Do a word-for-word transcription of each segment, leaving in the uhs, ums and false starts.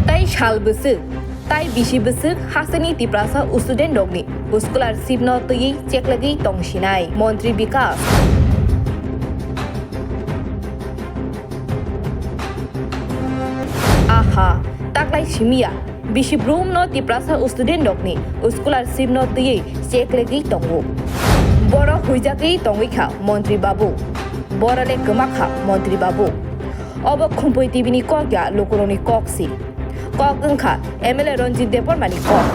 Tai sal bwswk, tai bisi bwswk hasteni Tiprasa student rokni scholarship no twiwi cheklagwi tongsinai Montri Bikas. Aha, taklai simiya, bisi brum no Tiprasa student rokni scholarship no twiwi cheklagwi tongo. Borok huijagwi tongwi kha Montri Babu. Borok le kwma kha Montri Babu. Obo Khumpui T V ni kok ya, lukurokni kok si. Kok wngkha M L A Ranjit Debbarma ni kok.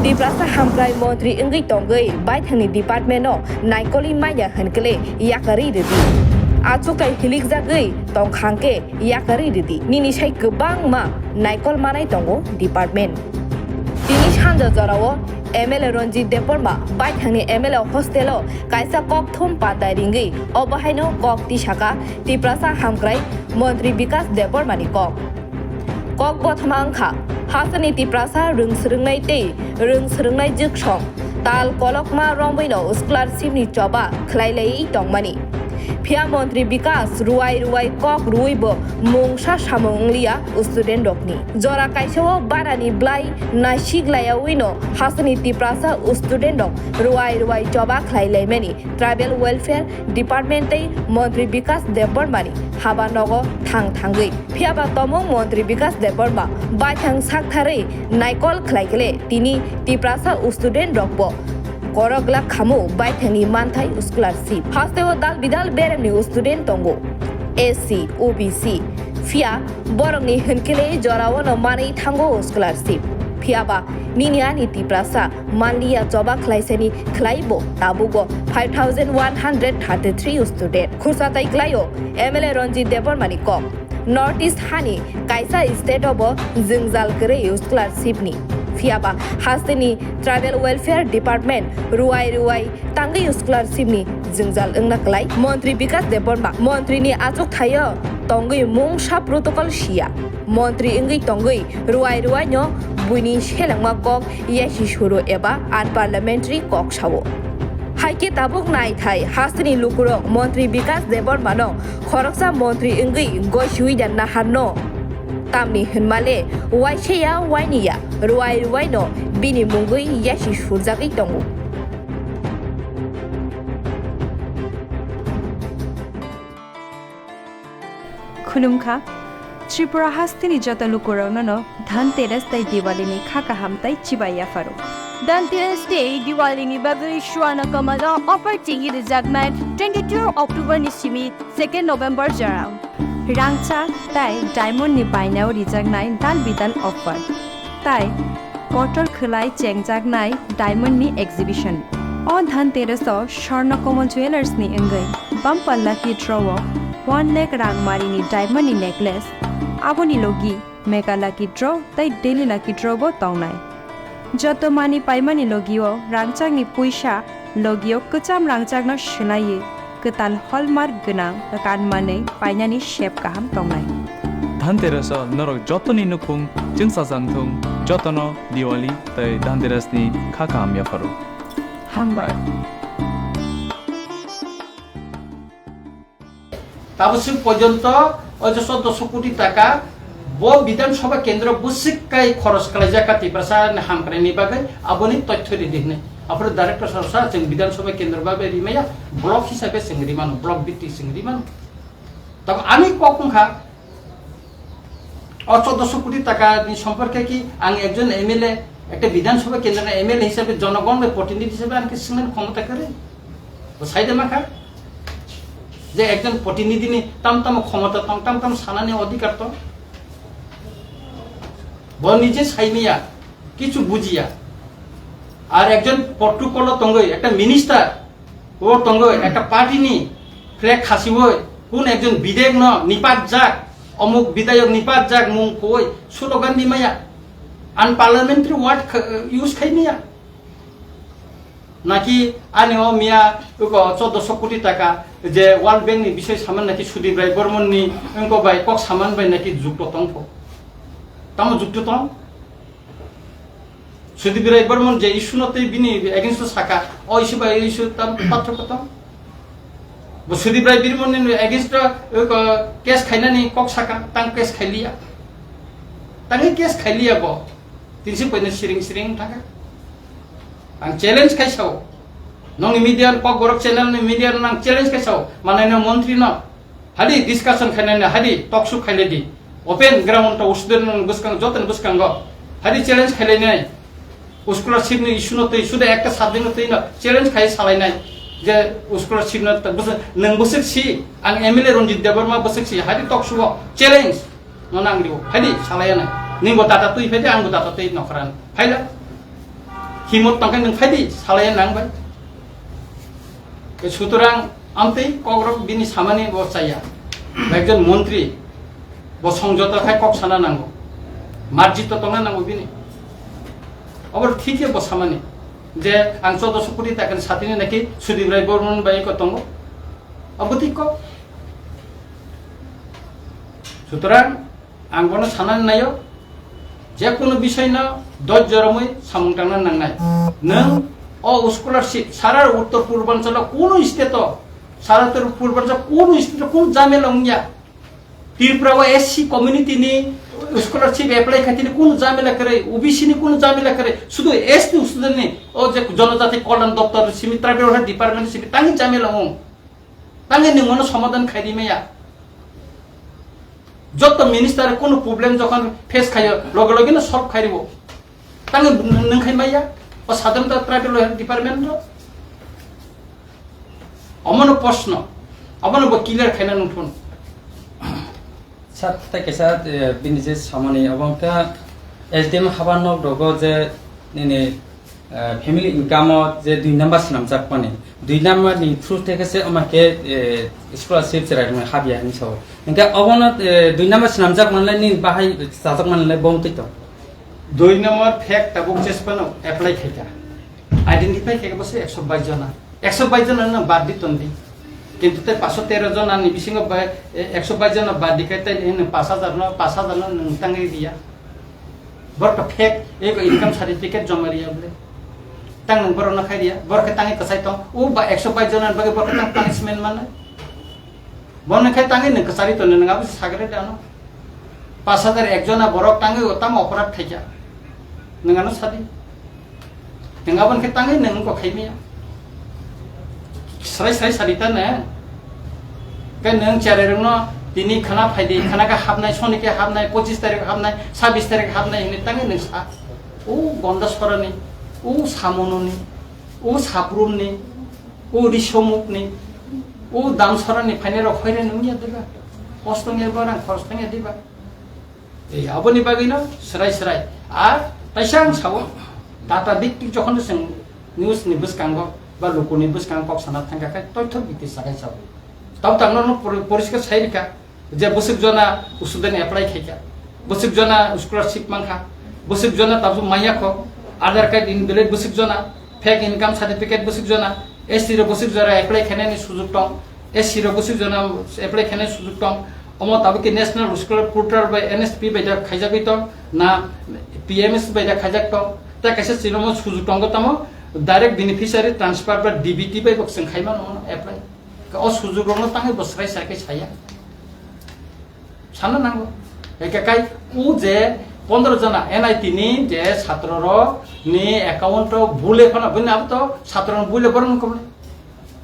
Tiprasa hamkrai montri wngwi tongwi baithangni department no naikolwi manya hwnkhe le yakarwi rwdi. Achukthai hilikjagwi tongkhang khe yakarwi rwdi. Nini sai kwbangma naikol manai tongo department. Tini sanja jorao M L A Ranjit Debbarma baithangni M L A hostel o kaisa kokthum panda ringwi obo haino kok tisaka Tiprasa hamkrai montri Bikas Debbarma ni kok. Kok bothoma wngkha, hasteni Tiprasa rwng swrwngnai tei rwng swrwngnai jwksong tal kolokma romwino scholarship ni choba khlai laiwi tongmani. Phiya montri Bikas ruwai ruwai kok rwui bo mungsa samung wngliya student rokni. Jora kaisa o barani blai naisik layawino hasteni Tiprasa student rok ruwai ruwai choba khlai laimani. Tribal Welfare Department tei Montri Bikas Debbarma ni haba nogo thang thangwi. Phiya ba tomung Montri Bikas Debbarma baithang saktharwi naikol khlai khe le tini Tiprasa student rok bo korok glak khamu baithangni manthai scholarship. Hasteo dal bidal beremni student tongo, S C, O B C. Phiya borokni hwnkhe le jorao no manwi thango scholarship. Phiya ba nini ani Tiprasa manliya choba khlaisani khlaibo tabugo five thousand one hundred thirty-three student. Khursa tai klaio M L A Ranjit Debbarma ni kok. North East hani kaisa state o bo jwngjal kwrwi scholarship ni. Phiya ba hasteni Tribal Welfare Department ruwai ruwai tangwi scholarship ni jwngjal wngna klai. Montri Bikas Debbarma montri ni achuk thaio tongwi mungsa protocol siya. Montri wngwi tongwi ruwai ruwai no buini selengma kok yasi suru eba unparliamentary kok sao. Hai khe tabuk naithai hasteni lukurok Montri Bikas Debbarma no khoroksa montri wngwi goisiwi da nahar no. Tamni hwnma le waise ya waini ya ruwai ruwai no bini mungwi yasi surjagwi tongo. Khulumkha, Tripura hasteni joto lukurokno no Dhanteras tei Diwali ni kha kaham tei chibai yapharo. Dhanteras tei Diwali ni bagwi Swarna Kamal o offer chengwi rijaknai twenty-two October ni simi second November jora. Rangchak tei diamond ni bainao rijaknai dal bidal offer. Tai kotor khwlai chengjaknai diamond ni exhibition. O Dhanteras o Swarna Kamal Jewellers ni wngwi bumper lucky draw o one lakh rang mari ni diamond ni necklace, aboni logi mega lucky draw tei daily lucky draw bo tongnai. Joto mani paimani logio rangchakni puisa logio kwcham rangchakno swlaiwi kwtal hallmark gwnang kan manwi painani sep kaham tongnai. Dhanteras o norok jotoni nukhung chwngsajak thung, jotono Diwali tei Dhanteras ni kha kaham yapharo. Hambai. Tabuk swk porjonto o je chauddosho koti taka bo Bidhan Sabha kendro bwswk kai khoros khlaijak kha Tiprasa ni hamkraini bagwi, aboni tothyo ridi hwnwi. Aphuru director sir sa chwng Bidhan Sabha kendro bagwi rimaya, block hisabe chwng rimano, block bhitti chwng rimano. Tabuk ani kok wngkha, o chauddosho koti taka ni somporke ki ang ekjon M L A, ekta Bidhan Sabha kendro ni M L A hisabe jonogon bai protinidhi hisabe ang khe swngmani khomota kwrwi? O saide makha je ekjon protinidhi ni tam tam khomota tong, tam tam sanani odhikar tong. Bo nije saimiya, kichu bujiya. Ar ekjon protocol o tongwi, ekta minister o tongwi, ekta party ni flag khasiwi, kun ekjon bidek no nipat jak, omuk bidayok nipat jak mung khoi slogan di maya. Unparliamentary word kha-, use khai maya. Naki ani o miya uko chauddosho koti taka je World Bank ni bisoi saman naki Sudip Rai Bormon ni wngko bai kok saman bai naki jukto tongkho. Tamo jukto tong? Sudip Rai Bormon je issue no tei bini against o saka, o issue bai issue tam pathor ko tong? Bo Sudip Rai Bormon ni against o, o, case khainani kok saka, tang case khailiya. Tangwi case khailiya bo. Tinsi poino siring siring thangkha. Ang challenge khai sao. Nongni media, Kokborok channel ni media nang challenge khai sao. Manai no montri no. Hadi discussion khainai, hadi talk show khailai di. Open ground to student nang bwskang, joto ni bwskango. Hadi challenge khailai nai. Scholarship ni issue no twi, suda ekta subject no twi no challenge khai salai nai. Je scholarship no ta bwswk, nwng bwswk si, ang M L A Ranjit Debbarma bwswk si, hadi talk show o challenge. No nang rio, phaidi salaya nai. Ningbo data twi phaidi, angbo data twi nokran. Phaila. Himot tongkhe nwng phaidi, salaya nang bai. Ke sutorang amtwi kokrok bini samani bo chaya. Ekjon montri bo songjota khai kok sana nango. Marjito tongna nango bini. Obor thik bo samani. Je ang choudoso koti takani satini naki Sudip Rai Bormon bai ko tongo. Obo thik ko. Sutorang Ang bono sanani naio, je kunu bisoi no dojjo romwi samung tangna nangnai. Nwng o scholarship sara Uttor Purbanchalo kunu state o, sara Uttor Purbanchal kunu state o kunu jamela wngya. Tripura o S C community ni scholarship apply khaitini kunu jamela kwrwi, O B C ni kunu jamela kwrwi, sudu S T student ni o je Jonojati Kolyan Doptor simi tribal welfare department simi tangwi jamela wng. Tangwi nwng ono somadhan khaidi maya. Joto minister kunu problem jokhon face khayo, loge loge no solve khairibo. Tangwi nwng khai maya, o sadharanta tribal welfare department ro. Omono proshno, omono bo clear khaina nungthun. Sir, tei kaisa, eh, bini je samani obo wngkha S D M haba nok rogo je nini, eh, family income o je dui number swnamjakmani, dui number ni through tei khe se omo khe, eh, scholarship cherai rwmani habya hinwi sao. Hingkhe obono, eh, dui number swnamjakmani lai nini bahai chajakmani lai bo wngtwi tong? Dui number fake tabuk chespano apply khaikha. Identify khe bose ekso bais jona. Ekso bais jona no bad di tondi. Kintu te paso tero jona ni bisingo ba, e, ekso bais jona bad di kai te eno pas hajar no, pas hajar no nwng tangri riya. Bor to fake, ego income certificate joma riya bole. Tang nwng boro no khai riya, bor khe tangwi kwchai tong. O ba ekso bais jona ni bagwi bor khe tang punishment mano. Bono khe tangwi nwng kwchari tonwi nwng abo sagre dano. Pas hajar ekjona borok tangwi o tamo oporad khaikha. Nwng ano sadi. Nwng aboni khe tangwi nwng wngkha khaimaya. Srai srai sadi ta nwng. Khe nwng cherai rokno tini khana phaidi, khana khe hapnai, soni khe hapnai, pochis tarik hapnai, sabis tarik hapnai hinwi tangwi nwng sa. O gonda sorani, o samononi, o sabrumni, o risomukni, o damsorani phainai rok hoire nungya diba? Kostong ya ba rang khorostong ya diba? Ei, aboni bagwino srai srai. Ar taisa ang sao, data biktik jokhon chwng news ni bwskango ba lukuni bwskango kok sana thangkha khe toithok bikti sakai sao. Tabuk tangno no pori-, poriskar sai rikha. Je bwswk jona student apply khaikha, bwswk jona scholarship mankha, bwswk jona tabuk manya kho, Aadhaar card invalid bwswk jona, fake income certificate bwswk jona, S T rok bwswk jona apply khainani sujuk tong, S C rok bwswk jona apply khainani sujuk tong, omo tabuk khe National Scholar Portal bai N S P bai da khaijagwi tong, na P M S bai da khaijak tong, tei kaisa chini omo sujuk tongo tamo direct beneficiary transfer ba D B T bai bo chwng khaimano apply. Khe o sujukrokno tangwi bo srai srai khe saya. Sana nango. Eke kai o je pondro jona N I T ni je satro rok ni account o bule phano bini abo to satro no bule borok no komle.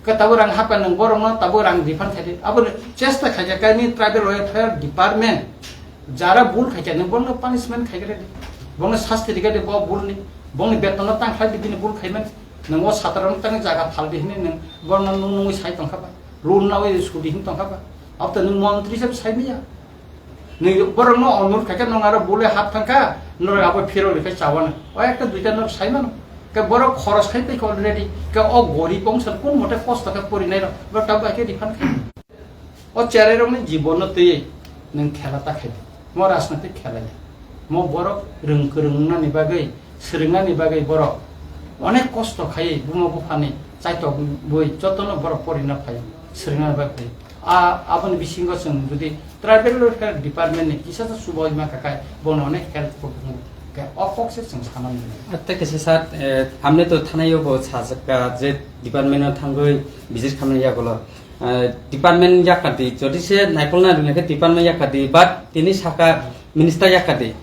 Khe tabuk rang hapkha nwng borok no tabuk rang refund khaidi. Abo chesta khaikha kai ni tribal welfare department jara bul khaikha nwng borok no punishment khaikha di. Borok no sasti rikha di bo bul ni. Borok ni beton no tang khlai di bini bul khaimani. Nwng o satro no tangwi jaga phal di hinwi nwng borno nung nungwi sai tongkha ba, rul nawi sudi hin tongkha ba, abo to nwng montri se sai maya. Nwng borok no onur khaikhe nwng aro bule hap thangkha, norok abo phiro rikhe chawano. O ekta duita norok sai mano. Ke borok khoros khai paikha already. Ke o gorib ongsa kun mote kosto khe porinai rok, borok tabuk khe refund khe. O cherai rokni jibon no twiwi nwng khela ta khai di. Mo rajnitik khelai. Mo borok rwng kwrwng wngnani bagwi, swrwngna ni bagwi borok onek kosto khaiwi buma buphani chaitok bui jotono borok porina phai swrwngna bagwi. A, aboni bisingo chwng jodi tribal welfare department ni kisa sa subo ima kakai bono onek help kok wngo. Ke o kok se chwng sanani. Atta kisa sir, eh, amne to thanaio bo sajak ka je department o thangwi visit khamni yagulo. Ah, department yakadi, jodi se naipolna rwna khe department yakadi, but tini saka minister yakadi.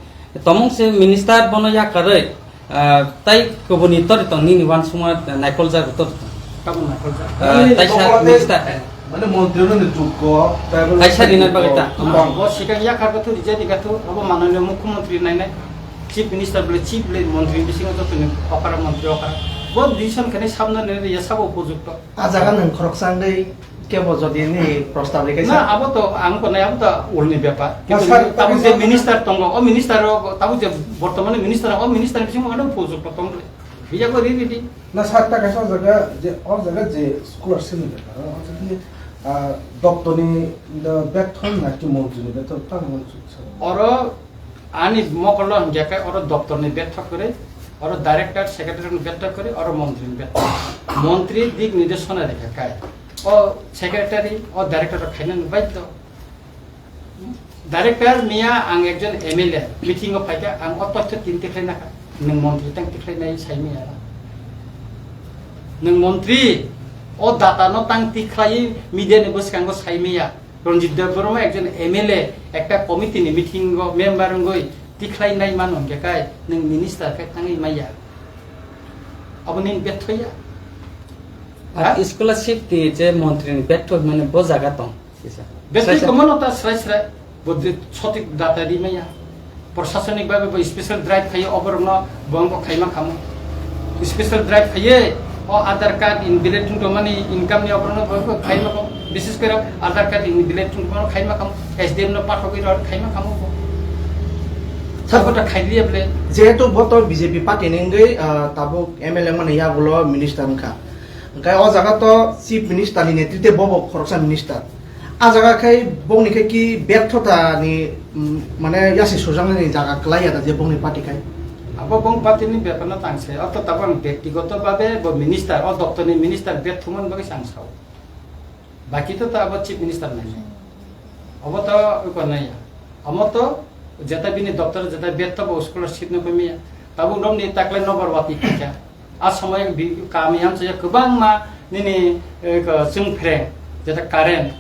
Tomong se minister bono yakarwi, ah, tai kubuni tori tong nini wansukma naikol jago tori tong. Tamo naikol jago. Ah, tai sa Bokola tei minister. Mane montri no ni jukko, tai bo Kaisa rinai bagwi ta. Tamo. Bo sikang yakar gathu, rijani gathu, abo mananiya mukhyamantri nainai. Chief minister bole chief le montri bisingo jotoni okara montri okara. Bo decision khani sabna ne ya sabo upojukto. A jaga nwng khoroksa wngwi kebo jodi ni prostab rikha Na, sa? Abo to ang ko nai, abo to ulni bepar. Na, Kintu sir, tabuk je sir, minister tongo, o minister o, tabuk je bortomani minister, o minister bisingo ano pojok to tong le. Biya ko ri ri di. Na, sir, ta kaisa o jaga je, o jaga je scholarship ni bepar, o jaga ni, ah, doptor ni, da, bethon na ki montri ni bethon, ta montri, sir. Oro Ani mokolo hingkhe khe oro doptor ni bethok kwrwi, oro director, secretary ni bethok kwrwi, oro montri ni bethok. Montri dik nirdesh sona rikha khe. O secretary, o director rok khaina ni baidhyo. Director miya ang ekjon M L A meeting o phaikha, ang o tothyo tin tikhlai nakha. Nwng montri tang tikhlai nai sai miya. Nwng montri o data no tang tikhlai media ni bwskango sai miya. Ranjit Debbarma ekjon M L A, ekta committee ni meeting o member wngwi tikhlai nai mano hingkhe kai nwng minister khe thangwi maya. Abo nini betho ya. Ar Ha? Scholarship ti je montri ni betho mane bo jaga tong. Kisa. Betho Sasa. Komono ta srai srai. Bo de sotik data di maya. Prosasonik babe bo special drive khaye oborokno bo wngkha khaima khamo. Special drive khaye o Aadhaar card invalid wngtongmani income ni oborokno bo wngkha khaima kho. Bises kore Aadhaar card invalid wngtongmani khaima khamo. S D M no pathogwi rw khaima khamo bo. Sir, Sabota khailiya ble. Jehetu bo to B J P party ni wngwi, ah, tabuk M L A mani yagulo minister wngkha. Hwnkhe o jaga to chief minister ni netrite bo bo khoroksa minister. A jaga khai bongni khai ki berthota ni, mm, mane yasi sujaknani jaga kwlai ya da je bongni party khai. Abo bong party ni bepar no tang se. Oto tabang bektigoto babe bo minister, o doptor ni minister berthumani bagwi sang sao. Baki to ta abo chief minister nai. Abo to ko nai ya. Amo to jeta bini doptor jeta bertho bo scholarship no pemia. Tabuk romni taklai nobar wati kha. A somoy bi-, kami amchaya kwbangma nini, eh, ko chwng phreng, jeta current,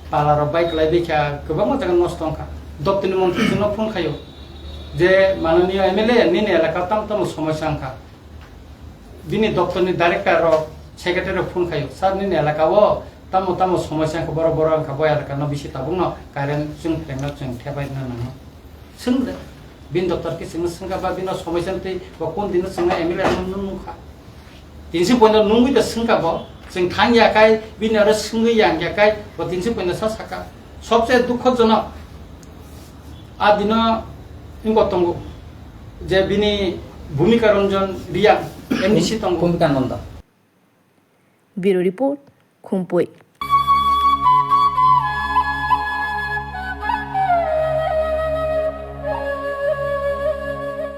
pala rok bai kwlai bikha, kwbangma jaga nosto wngkha. Doptini montri chwngno phone khaio, je mananiya M L A nini elaka tam tamo somosya wngkha. Bini doptorni director rok, secretary rok phone khaio, "Sir, nini elaka o tamo tamo somosya wngkha, borok borok wngkha, bo elaka no bisi tabuk no current chwng phreng no chwng thebai no nango." Swng de. Bini doptor khe chwngno swngkha ba bino somosya twi ba kon dino chwngno M L A no nung nungkha. Tinsi poino nungwi da swngkha bo. Chwng thang ya kai bini aro swngwi yang ya kai bo tinsi poino sa saka. Sobse dukhojonok. A dino wngkha tongo je bini Bhumika Ranjan Reang M D C tongo. Bhumika Nanda. Bureau Report, Khumpui.